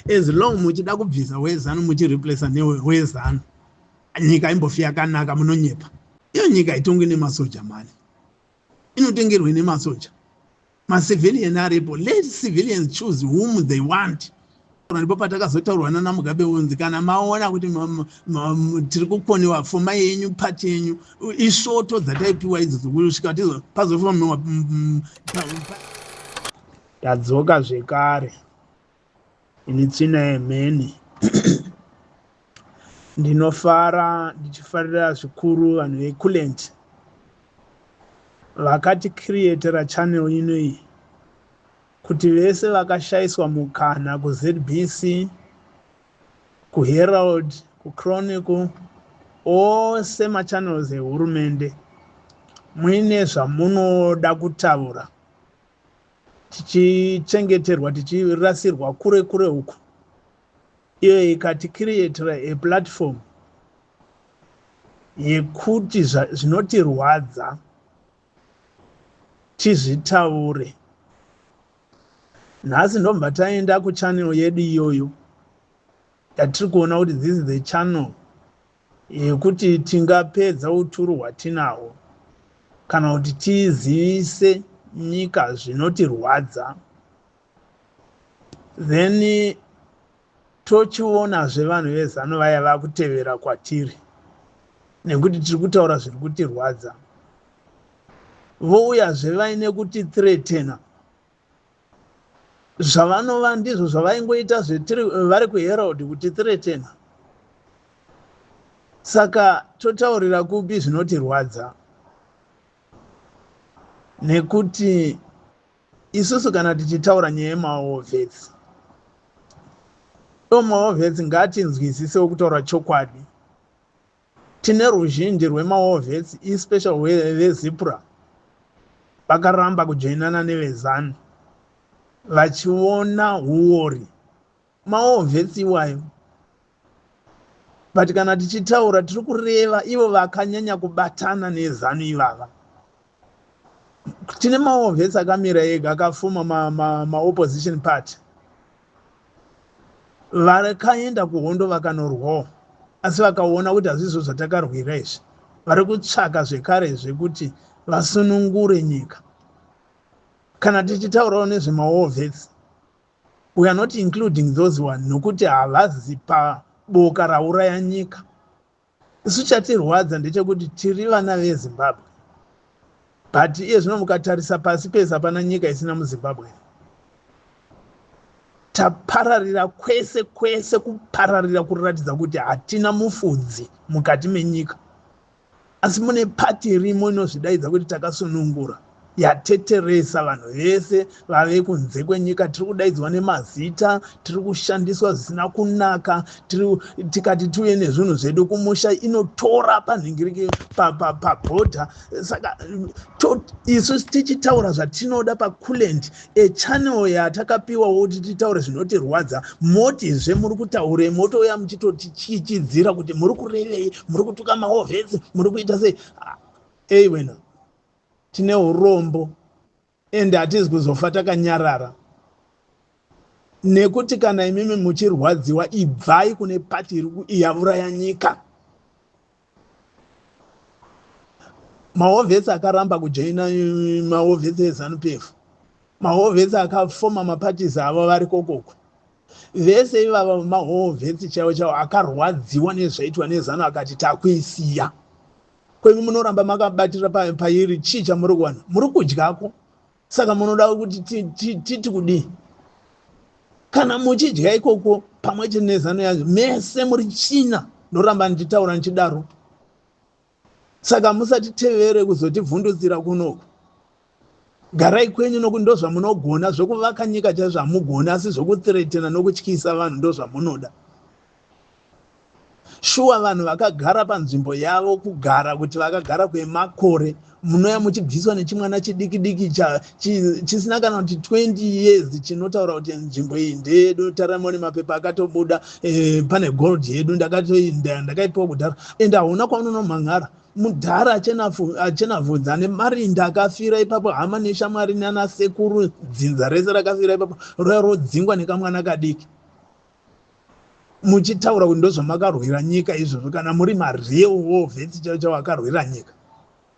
As long muchida kubvisa weZanu muchireplaca neweZanu, nyika imbofi yakanaka. Munonyepa. Iyo nyika itongwe nemasoja mani, inotengerwe nemasoja. Macivilian aripo, let civilians choose whom they want. Ndipo patakazotaurwa nana Mugabe unzi kana maona kuti tiri kukoniwa, fomai yenyu pati yenyu. Isvoto dzataipiwa idzo dzokusvika pazofomiwa. Tadzoka zvekare. Ini tsvina yemheni. Ndinofara, ndichifarira zvikuru vanhu veCulent vakaticreatera channel inoyi kuti vese vakashayiswa mukana kuZBC, kuHerald, kuChronicle, ose machannels ehurumende, muine zvamunoda kutaura, tichichengeterwa, tichirasirwa kure kure uku, iyo ikaticreatera aplatform yekuti zvinotirwadza tizvitaure. Nhasi ndobva taenda kuchannel yedu iyoyo yatiri kuona kuti this is the channel yekuti tingapedza uturu hwatinahwo kana kuti tizivise nyika zvinotirwadza. Then tochionazve vanhu veZanu vaya vakutevera kwatiri nekuti tiri kutaura zviri kutirwadza, vouyazve vaine kutithreatena zvavanova ndizvo zvavaingoita zvetiri vari kuHerald, kutithreatena. Saka totaurira kupi zvinotirwadza? Nekuti isusu kana tichitaura nyaya yemawar vets, iwo mawar vets, ngatinzwisisewo kutaura chokwadi, tine ruzhinji rwemawar vets, especially veZIPRA, vakaramba kujoinana neveZanu vachiona huori. Mawar vets iwayo, but kana tichitaura tiri kureva ivo vakanyanya kubatana neZanu ivava. Tine mawar vets akamira ega, akafuma maopposition party, vakaenda kuhondo vakanorwawo, asi vakaona kuti hazvizvo zvatakarwira izvi. Vari kutsvaka zvekare zvekuti vasunungure nyika. Kana tichitaurawo nezvemawar vets, we are not including those one, nokuti havazi paboka rauraya nyika. Isu chatirwadza ndechekuti tiri vana veZimbabwe, but iye zvino mukatarisa pasi pese hapana nyika isina muZimbabwe. Tapararira kwese kwese, kupararira kuratidza kuti hatina mufudzi mukati menyika, asi mune pati rimo inozvidaidza kuti takasunungura, yateteresa vanhu vese vave kunze kwenyika. Tiri kudaidzwa nemazita, tiri kushandiswa zvisina kunaka. Tikati tiuye nezvinhu zvedu kumusha, inotora panhingiriki pabhodha. Saka isu tichitaura zvatinoda paCulent, echannel yatakapiwawo kuti titaure zvinotirwadza, motizve muri kutaurei? Motouya muchitotichichidzira kuti muri kurevei, muri kutuka mawar vets, muri kuita sei? Ei wena, tine urombo, ende hatizi kuzofa takanyarara, nekuti kana imimi muchirwadziwa, ibvai kune pati iri yauraya nyika. Mawar vets akaramba kujoina mawar vets eZanu PF, mawar vets akafoma maparties avo vari kokoko, vese ivava mawar vets chaivo chaivo akarwadziwa nezvaitwa neZanu, akati takuisiya. Kwemi munoramba makabatira pairi, chii chamuri kuwana? Muri kudyako, saka munoda kuti titi kudii? Kana muchidya ikoko pamwe chete neZanu yacho, mese muri china. Ndoramba ndichitaura ndichidaro. Saka musatitevere kuzotivhundutsira kunoku. Garai kwenyu, nokuti ndo zvamunogona. Zvokuvaka nyika chaizvo hamugoni, asi zvokuthreatena nokutyisa vanhu ndo zvamunoda. Shuwa, vanhu vakagara panzvimbo yavo, kugara kuti vakagara kwemakore, munouya muchibviswa nechimwana chidiki diki chisina kana kuti 20 years, chinotaura kuti nzvimbo iyi ndeyedu, taramone mapepa akatobuda, pane gold yedu, ndakaipiwa kudhara, ende hauna kwaunonomhan'ara. Mudhara achena vhudzi, ane marinda, akafira ipapo, hama neshamwari nanasekuru, dzinza rese rakafira ipapo, roya rodzingwa nekamwana kadiki. Muchitaura kuti ndozvamakarwira nyika izvozvo, kana muri mareal war vets chaivo chaivo akarwira nyika.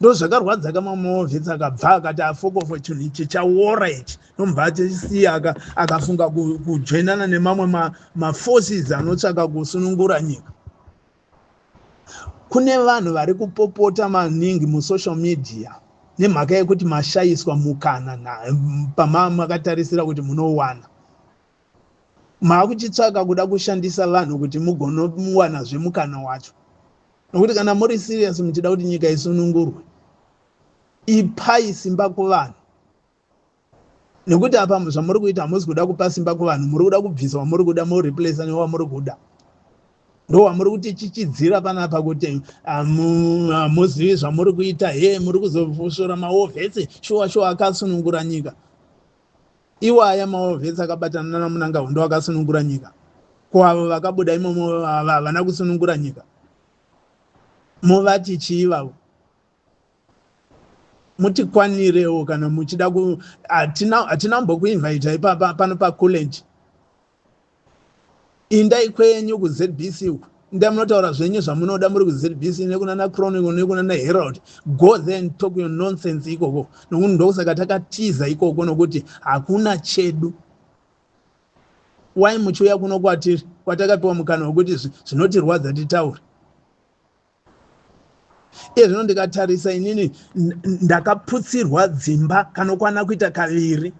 Ndozvakarwadza kamamwe war vets akabva akati afokofo, chinhu ichi chaora ichi, ndomubva achisiya, akafunga kujoinana nemamwe maforces anotsvaka kusunungura nyika. Kune vanhu vari kupopota maningi musocial media nemhaka yekuti mashayiswa mukana pama makatarisira kuti munowana. Maakuchitsvaka kuda kushandisa vanhu kuti mugonowanazve mukana wacho, nokuti kana muri serious muchida kuti nyika isunungurwe, ipai simba kuvanhu, nekuti apa zvamuri kuita, hamusi kuda kupa simba kuvanhu, muri kuda kubvisa wamuri kuda, moreplaca newamuri kuda. Ndo wamuri kuti chichidzira panapa kuti hamuzivi zvamuri kuita. He, muri kuzosvora mawar vets, shuwa shuwa akasunungura nyika. Iwaya mawar vets akabatana naMnangagwa ndo akasunungura nyika? Kuavo vakabuda imomo havana kusunungura nyika? Muvati chii vavo? Mutikwanirewo kana muchida. Hatina mbokuinvaitai pano paculent. Indai kwenyu kuZBC uku, ndai munotaura zvenyu zvamunoda muri kuZBC nekunana Chronicle nekunana Herald. Go there and talk your nonsense ikoko, nokuti ndokusaka takatiza ikoko, nokuti hakuna chedu. Wai muchiuya kuno kwatiri kwatakapiwa mukana wekuti zvinotirwadza titaure? Iye zvino ndikatarisa inini, ndakaputsirwa dzimba kanokwana kuita kaviri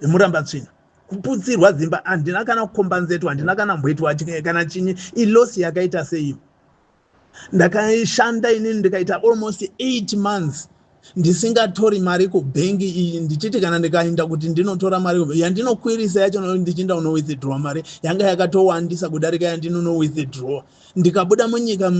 emurambatsvina. Kuputsirwa dzimba, handina kana kukombanzetwa, handina kana mboitwa kana chinyi. Iloss yakaita seiyo? Ndakaishanda inini, ndikaita almost 8 months ndisingatori mari kubhengi iyi, ndichiti kana ndikaenda kuti ndinotora mari yandinokwirisa yacho, ndichienda unowithdraw, mari yanga yakatowandisa kudarika yandinonowithdraw. Ndikabuda munyika,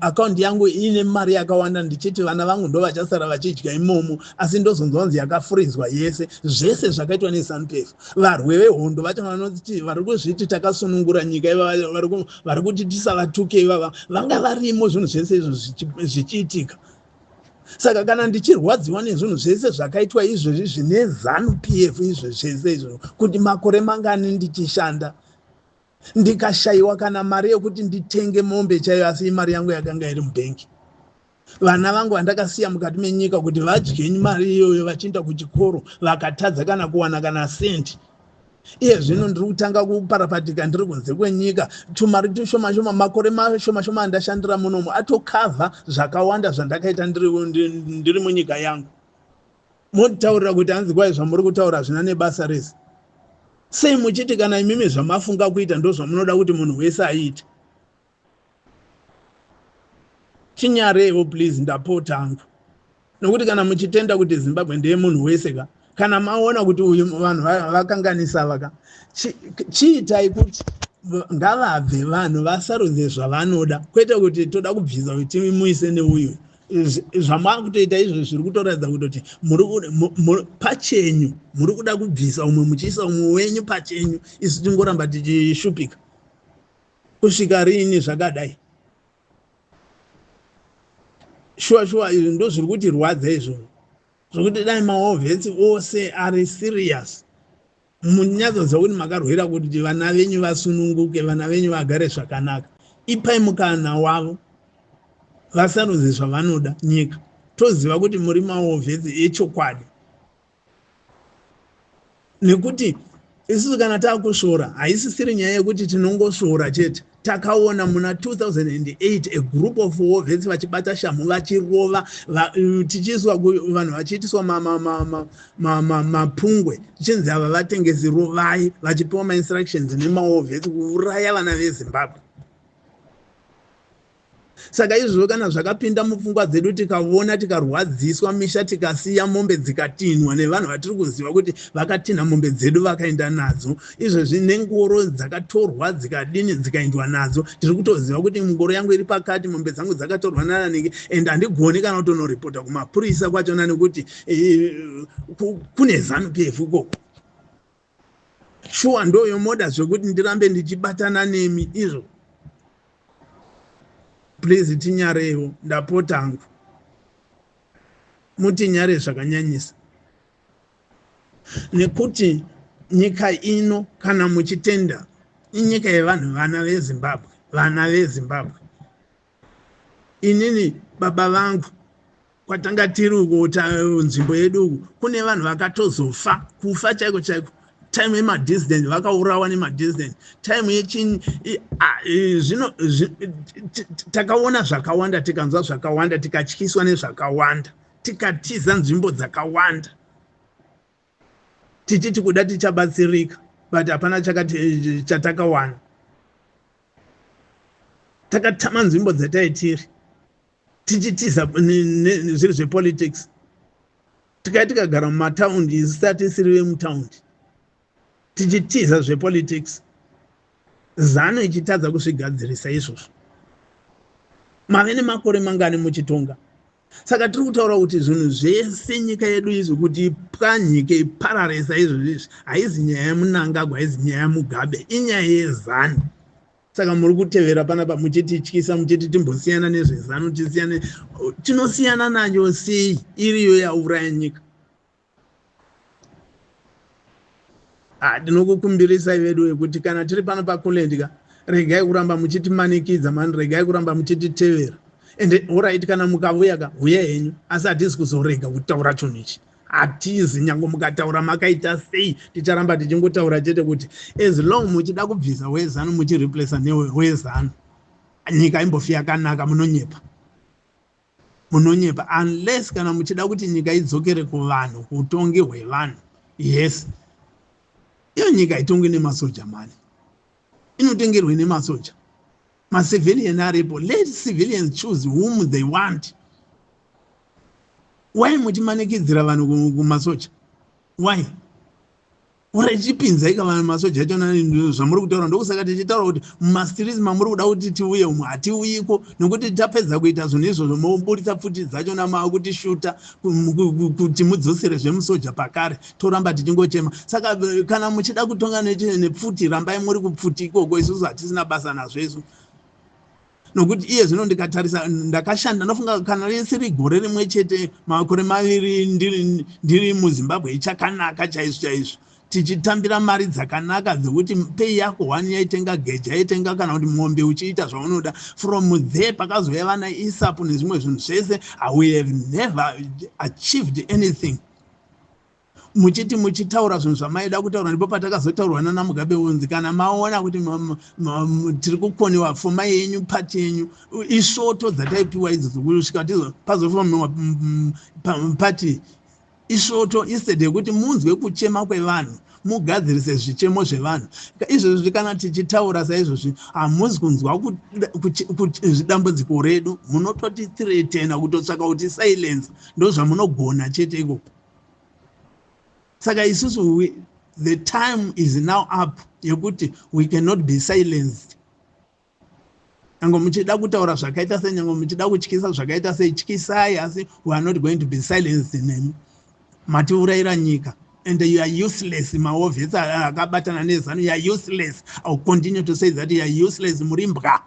akaunti yangu iine mari yakawanda, ndichiti vana vangu ndo vachasara vachidya imomo, asi ndozonzwa kunzi yakafurizwa yese. Zvese zvakaitwa neZANU PF. Varwe vehondo vacho vanoti vari kuzviti takasunungura nyika, vari kuti tisavatuke, ivava vanga varimo zvinhu zvese izvo zvichiitika. Saka kana ndichirwadziwa nezvinhu zvese zvakaitwa izvozvi zvine ZANU PF, izvo zvese izvo, kuti makore mangani ndichishanda, ndikashayiwa kana mari yekuti nditenge mombe chaiyo, asi mari yangu yakanga iri mubhengi, vana vangu vandakasiya mukati menyika kuti vadye mari iyoyo vachienda kuchikoro vakatadza kana kuwana kana sendi. Iye zvino ndiri kutanga kuparapatika ndiri kunze kwenyika, tumari tushoma shoma, makore mashoma shoma andashandira munomu atokavha zvakawanda zvandakaita ndiri munyika yangu. Motaurira kuti hanzi kwai zvamuri kutaura hazvina nebasa rese. Sei muchiti kana imimi zvamafunga kuita ndo zvamunoda kuti munhu wese aite? Chinyarewo please, ndapota hangu, nokuti kana muchitenda kuti Zimbabwe ndeyemunhu wese ka, kana maona kuti uyu vanhu vakanganisa vaka, chiitai kuti ngavabve, vanhu vasarudze zvavanoda, kwete kuti toda kubvisa kuti muise neuyu. Zvamakutoita izvo zviri kutoratidza kutoti pachenyu muri kuda kubvisa umwe muchiisa umwe wenyu pachenyu. Isu tingoramba tichishupika kusvika riini zvakadai? Shuwa shuwa, izvi ndo zviri kutirwadza izvozvo, zvokuti dai mawar vets ose ari serious, munyatsoziva kuti makarwira kuti vana venyu vasununguke, vana venyu vagare zvakanaka. Ipai mukana wavo vasarudze zvavanoda nyika, toziva kuti muri mawar vets echokwadi, nekuti isusu kana taakusvora haisisiri nyaya yekuti tinongosvora chete. Takaona muna 2008 a group of war vets vachibata shamhu, vachirova, tichiiswa vanhu vachiitiswa mapungwe, tichinzi ava vatengesi, rovai, vachipiwa mainstructions nemawar vets kuuraya vana veZimbabwe. Saka izvozvo kana zvakapinda mupfungwa dzedu, tikaona, tikarwadziswa, misha tikasiya, mombe dzikatinhwa nevanhu vatiri kuziva kuti vakatinha mombe dzedu vakaenda nadzo izvezvi, nengoro dzakatorwa dzikadini, dzikaendwa nadzo, tiri kutoziva kuti ngoro yangu iri pakati, mombe dzangu dzakatorwa nananiki, and handigoni kana kutonoripota kumapurisa kwachona, nekuti kune ZANU PF ikoko. Shuwa ndoyomoda zvekuti ndirambe ndichibatana nemi izvo? Please, tinyarewo, ndapotangu, mutinyare zvakanyanyisa, nekuti nyika ino, kana muchitenda Inyika yevanhu, vana veZimbabwe, vana veZimbabwe. Inini baba vangu, kwatanga tiri uko, nzvimbo yedu uku, kune vanhu vakatozofa, kufa chaiko chaiko, time yemadissident, vakaurawa nemadissident time yechini. Zvino takaona zvakawanda, tikanzwa zvakawanda, tikatyiswa nezvakawanda, tikatiza nzvimbo dzakawanda tichiti kuda tichabatsirika, but hapana chakati chatakawana. Takatama nzvimbo dzataitiri tichitiza zviri zvepolitics, tikai tikagara mumataundi isu tatisiri vemutaundi, tichitiza zvepolitics. ZANU ichitadza kuzvigadzirisa izvozvo. Mave nemakore mangani muchitonga? Saka tiri kutaura kuti zvinhu zvese, nyika yedu izvi kuti ipwanyike, iparare saizvozvo izvi, haizi nyaya yeMunangagwa, haizi nyaya yeMugabe, inyaya yeZANU. Saka muri kutevera panapa muchitityisa, muchiti timbosiyana nezveZANU, tisiyane. Tinosiyana nayo sei iriyo yauraya nyika? Ndinokukumbirisai vedu wekuti kana tiri pano paKulend ka, regai kuramba muchitimanikidza mani, regai kuramba muchititevera. Ende alright, kana mukavuya ka, huya henyu, asi hatisi kuzorega kutaura chinhu ichi. Hatizi, nyange mukataura makaita sei, ticharamba tichingotaura chete kuti as long muchida kubvisa weZANU muchireplaca neweZANU, nyika imbofi yakanaka. Munonyepa, munonyepa. Unless kana muchida kuti nyika idzokere kuvanhu, kuutongi hwevanhu. Yes, iyo nyika itongwe nemasoja mani, inotengerwe nemasoja. Macivilian aripo, let civilians choose whom they want. Why muchimanikidzira vanhu kumasoja? Why? Urachipinzai ka masoja achona zvamuri kutaura. Ndokusaka tichitaura kuti mumastreets mamuri kuda kuti tiuye umu, hatiuyiko, nokuti tapedza kuita zvinhu izvozvo, moburitsa pfuti dzachona, maakutishuta kuti mudzosere zvemusoja pakare, toramba tichingochema. Saka kana muchida kutonga nepfuti, rambai muri kupfuti ikoko. Isusu hatisina basa nazvo isu, nokuti iye zvino ndikatarisa, ndakashanda, ndofunga kana risiri gore rimwe chete, makore 2 ndiri muZimbabwe ichakanaka chaizvo chaizvo, tichitambira mari dzakanaka dzekuti pay yako one yaitenga geja, yaitenga kana kuti mombe, uchiita zvaunoda. From there pakazouya vana ESAP nezvimwe zvinhu zvese. We have never achieved anything. Muchiti muchitaura zvinhu zvamaida kutaura, ndipo patakazotaurwa nana Mugabe unzi kana maona kuti tiri kukoniwa, fomai yenyu pati yenyu. Isvoto dzataipiwa idzodzo kusvika pazofomiwa pati, isvoto, instead yekuti munzwe kuchema kwevanhu, mugadzirise zvichemo zvevanhu. Izvozvi kana tichitaura saizvozvi, hamuzi kunzwa dambudziko redu, munototithreatena, kutotsvaka kuti silence. Ndo zvamunogona chete ikoko. Saka isusu, the time is now up yekuti we cannot be silenced. Nyange muchida kutaura zvakaita sei, nyange muchida kutyisa zvakaita sei, tyisai, asi we are not going to be silenced nemi. Matiurayira nyika and you are useless. Mawar vets akabatana neZANU, you are useless. I will continue to say that you are useless. Muri mbwa.